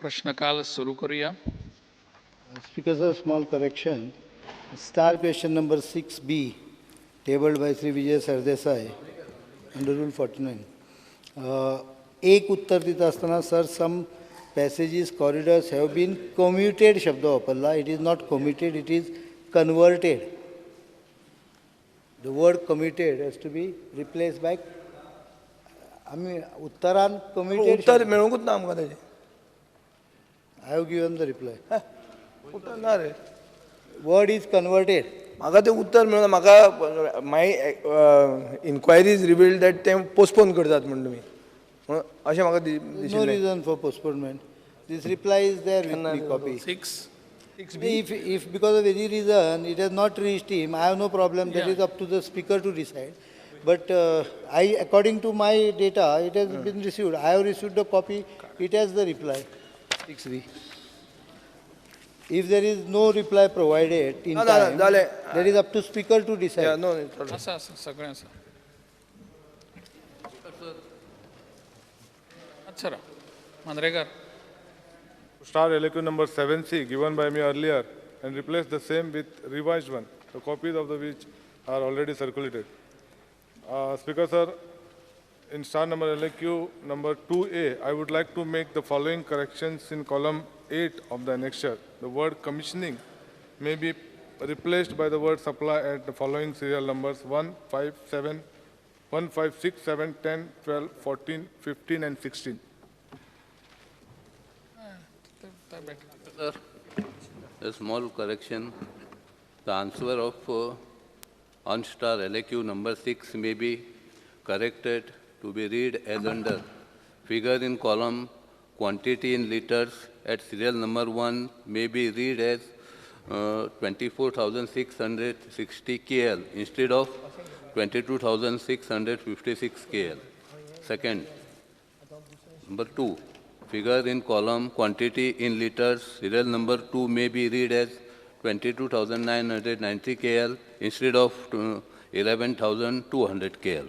प्रश्नकाल सुरू करूया. Speaker sir, small correction. Star question number 6B, tabled by Shri Vijay Sardesai under Rule 49. एक उत्तर दिता आसतना sir, some passages corridors have been commuted शब्द वापरला. It is not commuted, it is converted. The word commuted has to be replace by आमी उत्तरान कम्युटेड. उत्तर मेळूंकच ना आमकां ताजें. I have given the reply. उत्तर ना रे. Word is converted. म्हाका तें उत्तर मेळना. म्हाका माय इन्क्वायरीज रिवील्ड that तें पोस्टपोन करतात म्हण तुमी, म्हणून अशें म्हाका No दिशिल्लें. reason for postponement. This reply is there with me copy. 6 If because of any reason it has not reached him, I have no problem. That Yeah. is up to the speaker to decide. But I, according to my data, it has been received. I have received the copy. It has the reply. 6B. If there is no reply provided in ना, ना, time, जालें. that is up to speaker to decide. Yeah, no, no, आसा आसा सगळें आसा. Sir Mandrekar. Star LAQ number 7C given by me earlier and replace the same with revised one, the copies of the which are already circulated. Speaker sir, in star number LAQ number 2A, I would like to make the following corrections in column 8 of the annexure. The word commissioning may be replaced by the word supply at the following serial numbers 1, 5, 7, 1, 5, 6, 7, 10, 12, 14, 15 and 16. Sir, a small correction. The answer of on star LAQ number 6 may be corrected to be read as under. Figure in column quantity in liters at serial number 1 may be read as 24,660 KL instead of 22,656 KL. Second, number 2, figure in column quantity in liters, serial number 2 may be read as 22,990 KL instead of 11,200 KL.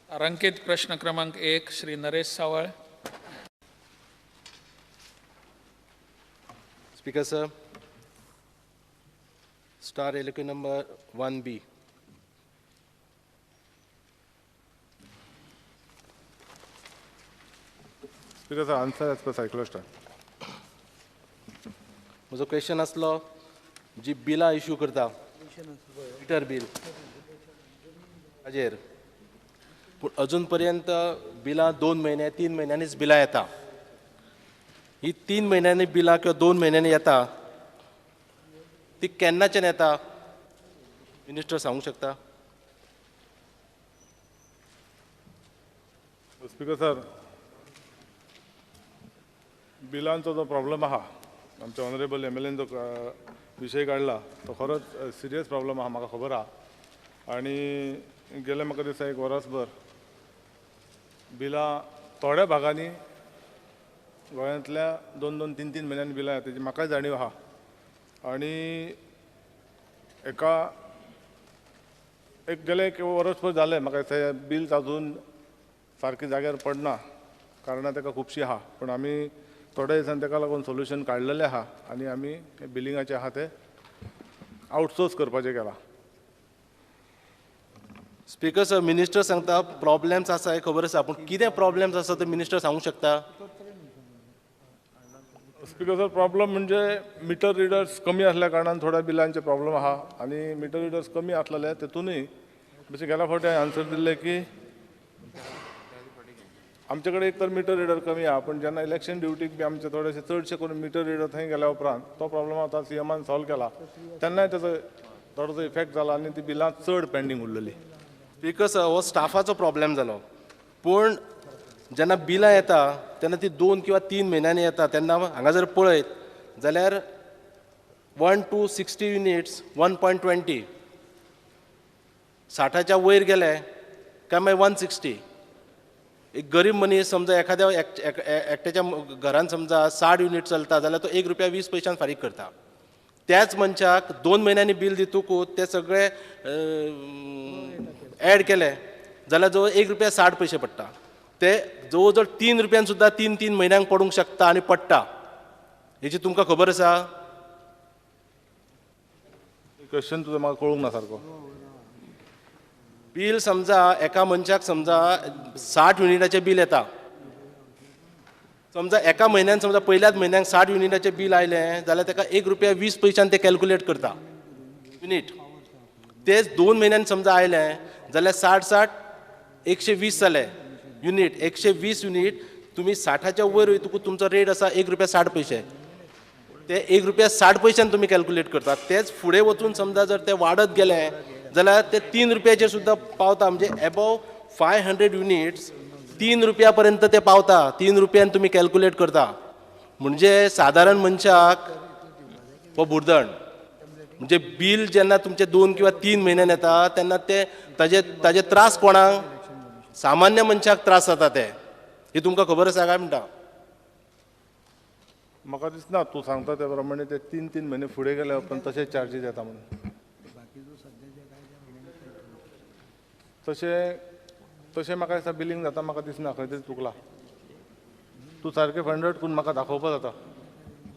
तारांकित प्रश्न क्रमांक 1 श्री नरेश सावळ. Speaker sir, star LAQ number 1B. Speaker sir, answer as per cyclostyle. म्हजो question आसलो, जी बिलां issue करता metre bill हाजेर, पूण अजून पर्यंत बिलां 2 म्हयने 3 म्हयन्यांनीच बिलां येता. ही 3 म्हयन्यांनी बिलां किंवा 2 म्हयन्यांनी येता, ती केन्नाच्यान येता मिनिस्टर सांगूंक शकता? स्पीकर सर, बिलांचो जो प्रॉब्लम आहा, आमच्या ऑनरेबल एम एल एन जो विशय काडला तो खरोच सिरियस प्रॉब्लम आहा, म्हाका खबर आहा. आनी गेले म्हाका दिसता एक वरसभर बिलां थोड्या भागांनी गोंयांतल्या 2 2 3 3 म्हयन्यांनी बिलां येता, तेजी म्हाकाय जाणीव आहा. आनी एका एक गेले एक वरसभर जालें म्हाका दिसता बिल्स अजून सारकें जाग्यार पडना, कारणां ताका खुबशीं आहा. पूण आमी थोड्या दिसान ताका लागून सोल्युशन काडलेलें आहा आनी आमी बिलिंगाचें आहा तें आउटसोर्स करपाचें केलां. स्पीकर सर, मिनिस्टर सांगता प्रॉब्लेम्स आसा हें खबर आसा, पूण कितें प्रॉब्लेम्स आसा ते मिनिस्टर सांगूंक शकता? स्पीकर सर, प्रॉब्लम म्हणजे मिटर रिडर्स कमी आसल्या कारणान थोड्या बिलांचे प्रॉब्लम आहा. आनी मिटर रिडर्स कमी आसलेले तेतूनय जशें गेल्या फावटी हांवें आन्सर दिल्लें की आमचे कडेन एक तर मिटर रिडर कमी आहा, पूण जेन्ना इलेक्शन ड्युटीक बी आमचे थोडेशे चडशे करून मिटर रिडर थंय गेल्या उपरांत तो प्रॉब्लम आतां सी एमान सॉल्व केला, तेन्नाय तेजो थोडोसो इफेक्ट जाला आनी ती बिलां चड पेंडींग उरलेली. स्पीकर सर, हो स्टाफाचो प्रॉब्लेम जालो, पूण जेन्ना बिलां येता तेन्ना ती 2 किंवा 3 म्हयन्यांनी येता. तेन्ना हांगा जर पळयत जाल्यार 1 to 60 units 1.20, 60च्या वयर गेले काय मागीर 160. एक गरीब मनीस समजा एखाद्या एकट्याच्या घरान समजा 60 युनिट चलता जाल्यार तो 1 रुपया 20 पयशान फारीक करता. त्याच मनशाक 2 म्हयन्यांनी बील दितकूच ते सगळे एड केले जाल्यार जवळ 1 रुपया 60 पयशे पडटा. ते ते जवळ जवळ 3 रुपयान सुद्दां 3-3 म्हयन्यांक पडूंक शकता आनी पडटा. हेची तुमकां खबर आसा? क्वेश्चन तुजो म्हाका कळूंक ना सारको. बील समजा एका मनशाक समजा 60 युनिटाचें बील येता, समजा एका म्हयन्यान समजा पयल्याच म्हयन्याक 60 युनिटाचें बील आयलें जाल्यार ताका 1 रुपया 20 पयशान ते कॅल्कुलेट करता युनीट. तेच 2 म्हयन्यान समजा आयलें जाल्यार 60 60 120 जाले युनीट. 120 युनीट तुमी 60च्या वयर वयतकूच तुमचो रेट आसा 1 रुपया 60 पयशे. ते 1 रुपया 60 पयशान तुमी कॅल्कुलेट करता. तेच फुडें वचून समजा जर ते वाडत गेले जाल्यार ते 3 रुपयाचेर सुद्दां पावता. म्हणजे एबोव 500 युनिट्स 3 रुपया पर्यंत ते पावता. 3 रुपयान तुमी कॅल्कुलेट करता. म्हणजे सादारण मनशाक हो भुरदण. म्हणजे बील जेन्ना तुमचे 2 किंवा 3 म्हयन्यान येता तेन्ना ते ताजे ताजे त्रास कोणाक, सामान्य मनशाक त्रास जाता. ते हे तुमकां खबर आसा काय म्हणटा? म्हाका दिसना तूं सांगता त्या प्रमाणे ते 3-3 म्हयने फुडें गेले उपरांत तशें चार्जीस येता म्हणून. तशें तशें म्हाका दिसता बिलींग जाता, म्हाका दिसना खंय तरी चुकला. तूं सारकें फायंड आवट करून म्हाका दाखोवपा जाता.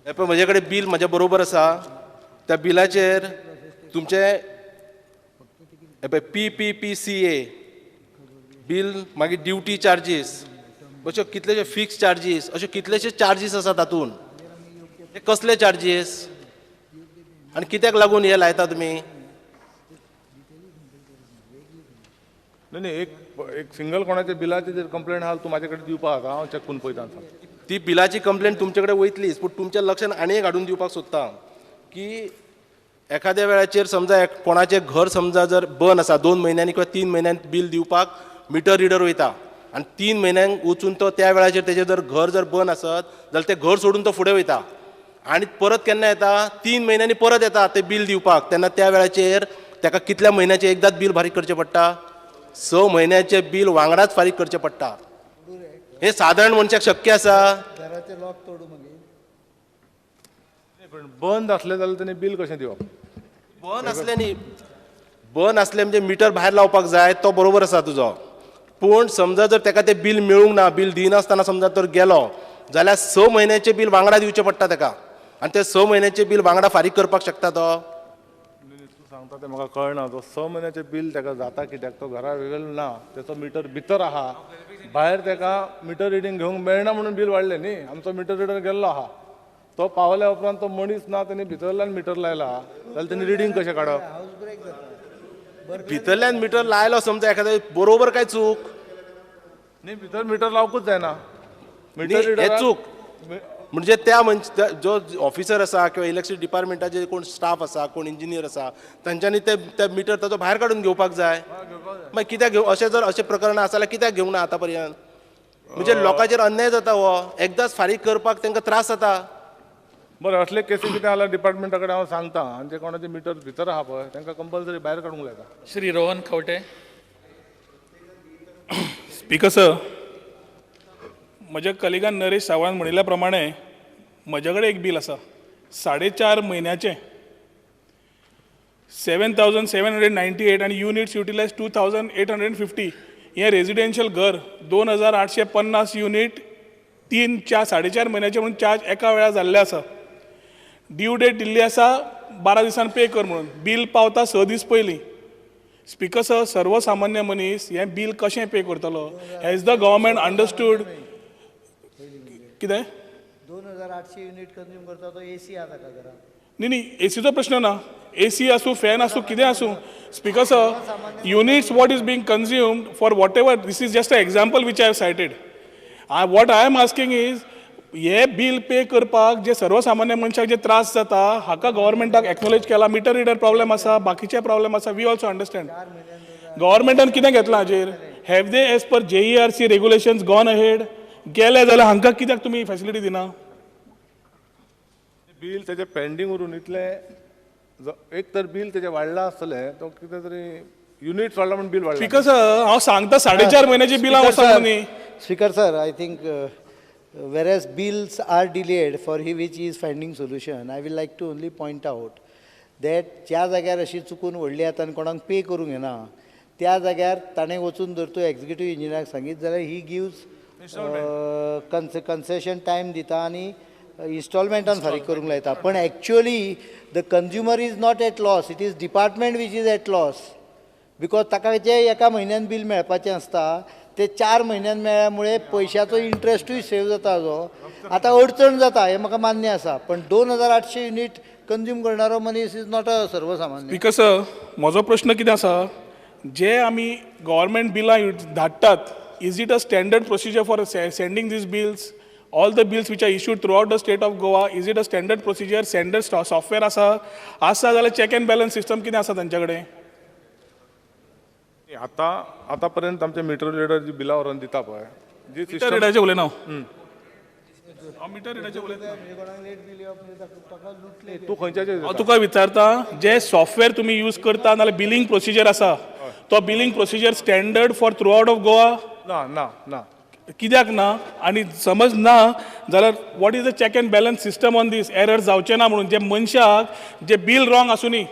हें पळय म्हजे कडेन बील म्हज्या बरोबर आसा. त्या बिलाचेर तुमचें हें पळय PPPCA bill, मागीर ड्युटी चार्जीस, अश्यो कितलेशे फिक्स चार्जीस, अश्यो कितलेशे चार्जीस आसा तातूंत. हे कसले चार्जीस आनी कित्याक लागून हे लायता तुमी? न्ही न्ही, एक एक सिंगल कोणाच्या बिलाची जर कंप्लेन आहा तूं म्हाजे कडेन दिवपा जाता, हांव चॅक करून पळयता. ती बिलाची कंप्लेन तुमचे कडेन वयतलीच, पूण तुमच्या लक्षान आनी एक हाडून दिवपाक सोदता की एखाद्या वेळाचेर समजा कोणाचें घर समजा जर बंद आसा 2 म्हयन्यांनी किंवा 3 म्हयन्यांनी बील दिवपाक मिटर रिडर वयता आनी 3 म्हयन्यांक वचून तो त्या वेळाचेर तेजें जर घर जर बंद आसत जाल्यार तें घर सोडून तो फुडें वयता आनी परत केन्ना येता 3 म्हयन्यांनी परत येता तें बील दिवपाक. तेन्ना त्या वेळाचेर ताका कितल्या म्हयन्याचें एकदांच बील फारीक करचें पडटा? 6 म्हयन्याचें बील वांगडाच फारीक करचें पडटा. हें सादारण मनशाक शक्य आसा? घराचें लॉक तोडू मागीर. पण बंद आसलें जाल्यार तेणी बील कशें दिवप? बंद आसलें न्ही, बंद आसलें म्हणजे मिटर भायर लावपाक जाय, तो बरोबर आसा तुजो. पूण समजा जर ताका तें बील मेळूंक ना, बील दिनासतना समजा तर गेलो जाल्यार 6 म्हयन्याचें बील वांगडा दिवचें पडटा ताका आनी ते 6 म्हयन्याचें बील वांगडा फारीक करपाक शकता तो? तूं सांगता तें म्हाका कळना. तो 6 म्हयन्याचें बील ताका जाता कित्याक? तो घरा वेगळो ना, तेचो मिटर भितर आहा, भायर ताका मिटर रिडींग घेवंक मेळना म्हणून बील वाडलें न्ही. आमचो मिटर रिडर गेल्लो आहा, तो पावल्या उपरांत तो मनीस ना, तेणी भितरल्यान मिटर लायला जाल्यार तेणी रिडींग कशें काडप? भितरल्यान मिटर लायलो समजा एखाद्या, बरोबर काय चूक? न्ही, भितर मिटर लावकूच जायना. मिटर हें चूक. म्हणजे त्या मनश जो ऑफिसर आसा किंवा इलेक्ट्रिसिटी डिपार्टमेंटाचे कोण स्टाफ आसा, कोण इंजिनियर आसा, तांच्यांनी ते मिटर ताचो भायर काडून घेवपाक जाय. मागीर कित्याक घेवं? अशें जर अशें प्रकरण आसा जाल्यार कित्याक घेवंक ना आतां पर्यंत? म्हणजे लोकांचेर अन्याय जाता हो. एकदांच फारीक करपाक तांकां त्रास जाता. बरें, असले केसी कितें जाल्यार डिपार्टमेंटा कडेन हांव सांगता आनी जे कोणाचे मिटर भितर आहा पळय तांकां कंपल्सरी भायर काडूंक लायता. श्री रोहन खंवटे. स्पीकर सर, म्हज्या कलिगान नरेश सावळान म्हणिल्ल्या प्रमाणे म्हज्या कडेन एक बील आसा 4.5 म्हयन्याचें 7,798 आनी युनिट्स युटिलायज 2,850. हें रेजिडेन्शियल घर 2,850 युनीट 3-4.5 म्हयन्याचे म्हणून चार्ज एका वेळार जाल्ले आसा. ड्यू डेट दिल्ली आसा 12 दिसान पे कर म्हणून. बील पावता 6 दीस पयलीं. स्पीकर सर, सर्वसामान्य मनीस हें बील कशें पे करतलो? हॅज the government understood कितें? 2,800 युनीट कंज्यूम करता तो एसी आसा ताका घरांत? न्ही न्ही, एसीचो प्रश्न ना. एसी आसूं, फॅन आसूं, कितें आसूं. Speaker sir, units what is being consumed for whatever, this is just a example which I have cited. What I am asking is, hey bill pay करपाक जे सर्वसामान्य मनशाक जे त्रास जाता हाका गव्हर्मेंटाक एक्नॉलेज केला. मिटर रिडर प्रॉब्लेम आसा, बाकीचे प्रॉब्लेम आसा, we also understand. गव्हर्मेंटान कितें घेतलां हाजेर? Have they as per JERC regulations gone ahead? गेले जाल्यार हांकां कित्याक तुमी फॅसिलिटी दिना? बील तेजें पेंडींग उरून इतलें, एक तर बील तेजें वाडलां आसतलें, तो कितें तरी युनिट्स वाडला म्हूण बील वाडलां. स्पीकर सर, हांव सांगता 4.5 म्हयन्याची बिलां वचून न्ही. Speaker sir, I think whereas bills are delayed for which he is finding solution, I will like to only point out that ज्या जाग्यार अशी चुकून व्हडली आतां आनी कोणाक पे करूंक येना त्या जाग्यार ताणें वचून जर तूं एक्झिक्युटीव इंजिनियराक सांगीत जाल्यार he gives कन्सेशन टायम दिता आनी इन्स्टॉलमेंटान फारीक करूंक लायता. पण actually the consumer is not at loss, it is department which is at loss, because ताका जे एका म्हयन्यान बील मेळपाचें आसता ते 4 म्हयन्यान मेळ्ळ्या मुळे पयशाचो इंट्रस्टूय सेव जाता. जो आतां अडचण जाता हें म्हाका मान्य आसा, पण 2800 युनीट कंज्यूम करणारो मनीस is not a सर्वसामान्य. स्पीकर सर, म्हजो प्रश्न कितें आसा, जे आमी गव्हर्मेंट बिलां धाडटात, is it a standard procedure for sending these bills? All the bills which are issued throughout the state of Goa, is it a standard procedure, standard software आसा? आसा जाल्यार चॅक एंड बॅलन्स सिस्टम कितें आसा तांच्या कडेन? आतां आतां पर्यंत आमचे मिटर रिडर जी बिलां व्हरोन दिता पळय, जी मिटर सिस्टम रिडराचें उलयना हांव, हांव मिटर रिडराचें उलयना. तूं खंयच्याचेर हांव तुका विचारता, जे सॉफ्टवेअर तुमी यूज करता नाल्यार बिलींग प्रोसिजर आसा, तो billing procedure standard for throughout of Goa? ना ना ना. कित्याक ना? आनी समज ना जाल्यार what is the check and balance system on this? Error जावचे ना म्हणून, जे मनशाक जे बील रॉंग आसुनी,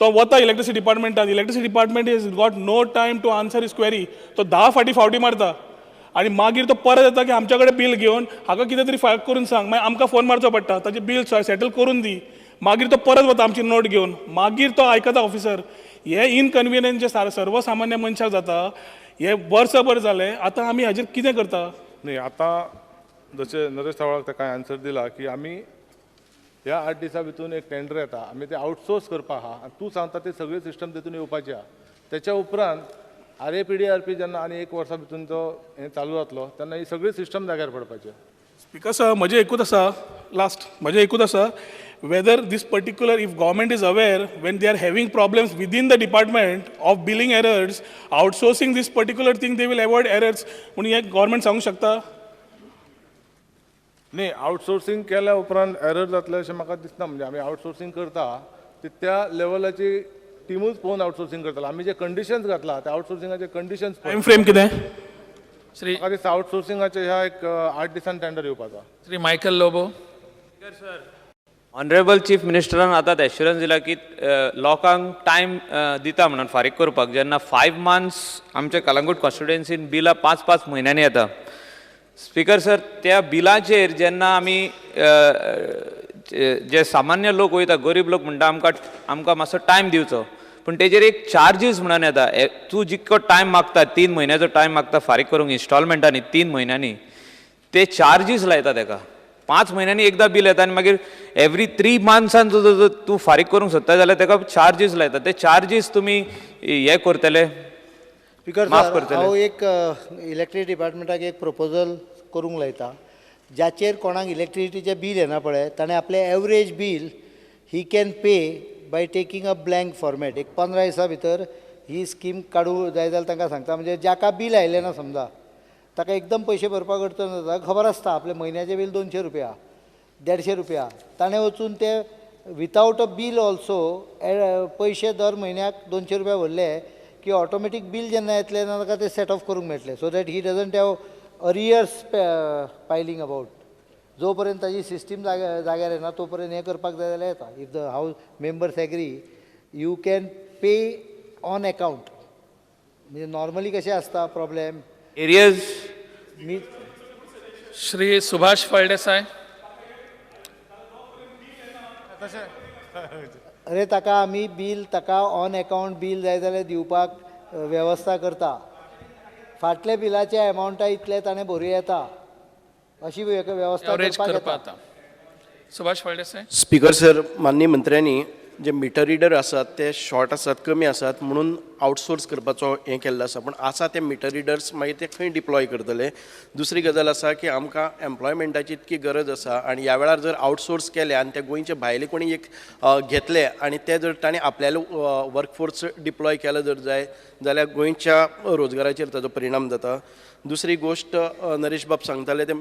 तो वता electricity डिपार्टमेंटान, electricity department is got no time to answer his query. तो 10 फावटी फावटी मारता आनी मागीर तो परत येता की आमच्या कडेन बील घेवन हाका कितें तरी फायक करून सांग. मागीर आमकां फोन मारचो पडटा, ताजें बील सेटल करून दी. मागीर तो परत वता आमची नोट घेवन, मागीर तो आयकता ऑफिसर. हे इनकन्विनियन्स जे सर्वसामान्य मनशाक जाता, हे वर्सभर जालें. आतां आमी हाजेर कितें करता? न्ही, आतां जशें नरेश सावळाक ताका आन्सर दिला की आमी ह्या 8 दिसां भितून एक टेंडर येता, आमी ते आउटसोर्स करपा आहा आनी तूं सांगता ते सगळी सिस्टम तितून येवपाची आहा. तेच्या उपरांत आरएपीडीआरपी जेन्ना आनी एक वर्सा भितून तो हें चालू जातलो तेन्ना ही सगळी सिस्टम जाग्यार पडपाची. स्पीकर सर, म्हजें एकूच आसा, लास्ट म्हजें एकूच आसा, whether this particular, if government is aware when they are having problems within the department of billing errors, outsourcing this particular thing, they will avoid errors म्हणून हें गव्हर्मेंट सांगूंक शकता? न्ही, आउटसोर्सिंग केल्या उपरांत एरर जातले अशें म्हाका दिसना. म्हणजे आमी आउटसोर्सिंग करता ती त्या लेवलाची टिमूच पळोवन आउटसोर्सिंग करतले. आमी जे कंडिशन्स घातला त्या आउटसोर्सिंगाचे कंडिशन्स टायम फ्रेम कितें? श्री म्हाका दिसता आउटसोर्सिंगाचे ह्या एक 8 दिसान टेंडर येवपाचो. Shri Michael Lobo. Honourable chief मिनिस्टरान आतां एश्युरन्स दिला की लोकांक टायम दिता म्हणून फारीक करपाक. जेन्ना 5 मंथ्स आमच्या कलंगूट कॉन्स्टिट्युएन्सीन बिलां 5-5 म्हयन्यांनी येता, स्पीकर सर, त्या बिलाचेर जेन्ना आमी जे सामान्य लोक वयता, गरीब लोक म्हणटा आमकां आमकां मातसो टायम दिवचो, पूण तेजेर एक चार्जीस म्हणून येता. तूं जितको टायम मागता, 3 म्हयन्याचो टायम मागता फारीक करूंक इन्स्टॉलमेंटांनी 3 म्हयन्यांनी, ते चार्जीस लायता तेका. 5 म्हयन्यांनी एकदां बील येता आनी मागीर एवरी 3 मंथ्सान जर तूं फारीक करूंक सोदता जाल्यार तेका चार्जीस लायता. ते चार्जीस तुमी हे करतले? स्पीकर माफ सर, करतले. हांव एक इलेक्ट्रिसिटी डिपार्टमेंटाक एक प्रपोजल करूंक लायता, जाचेर कोणाक इलेक्ट्रिसिटीचें बील येना पळय, ताणें आपलें average bill he can pay by taking a blank format. एक 15 दिसां भितर ही स्कीम काडूं जाय जाल्यार तांकां सांगता. म्हणजे जाका बील आयलें ना समजा, ताका एकदम पयशे भरपाक अडचण जाता, खबर आसता आपलें म्हयन्याचें बील 200 रुपया, 150 रुपया, ताणें वचून ते वितावट अ बील ऑल्सो पयशे दर म्हयन्याक 200 रुपया भरले की ऑटोमॅटीक बील जेन्ना येतलें तेन्ना ताका ते सेट ऑफ करूंक मेळटलें, so that he doesn't have arrears piling about. जो पर्यंत ताजी सिस्टीम जाग्यार येना तो पर्यंत हें करपाक जाय जाल्यार येता. If the house members agree, you can pay on account. म्हणजे नॉर्मली कशें आसता प्रॉब्लेम एरियर्स. मी श्री सुभाष फळदेसाय. अरे ताका आमी बील, ताका ऑन एकावंट बील जाय जाल्यार दिवपाक वेवस्था करता. फाटल्या बिलाच्या एमावंटा इतलें ताणें भरूं येता, अशी वेवस्था एवरेज करपाक करपा येता. आता सुभाष फळदेसाय. स्पीकर सर, माननीय मंत्र्यांनी जे मिटर रिडर आसात ते शॉर्ट आसात, कमी आसात म्हणून आउटसोर्स करपाचो हें केल्लो आसा, पूण आसा ते मिटर रिडर्स मागीर ते खंय डिप्लॉय करतले? दुसरी गजाल आसा की आमकां एम्प्लॉयमेंटाची इतकी गरज आसा आनी ह्या वेळार जर आउटसोर्स केले आनी ते गोंयचे भायले कोणी एक घेतले आनी ते जर ताणें आपल्यालो वर्कफोर्स डिप्लॉय केलो जर जाय जाल्यार गोंयच्या रोजगाराचेर ताजो परिणाम जाता. दुसरी गोश्ट, नरेश बाब सांगताले ते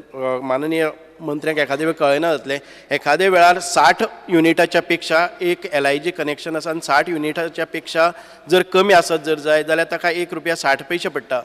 माननीय मंत्र्यांक एखादे वेळ कळना जातलें, एखादे वेळार 60 युनिटाच्या पेक्षा एक एलआयजी कनेक्शन आसा आनी 60 युनिटाच्या पेक्षा जर कमी आसत जर जाय जाल्यार ताका 1 रुपया 60 पयशे पडटा.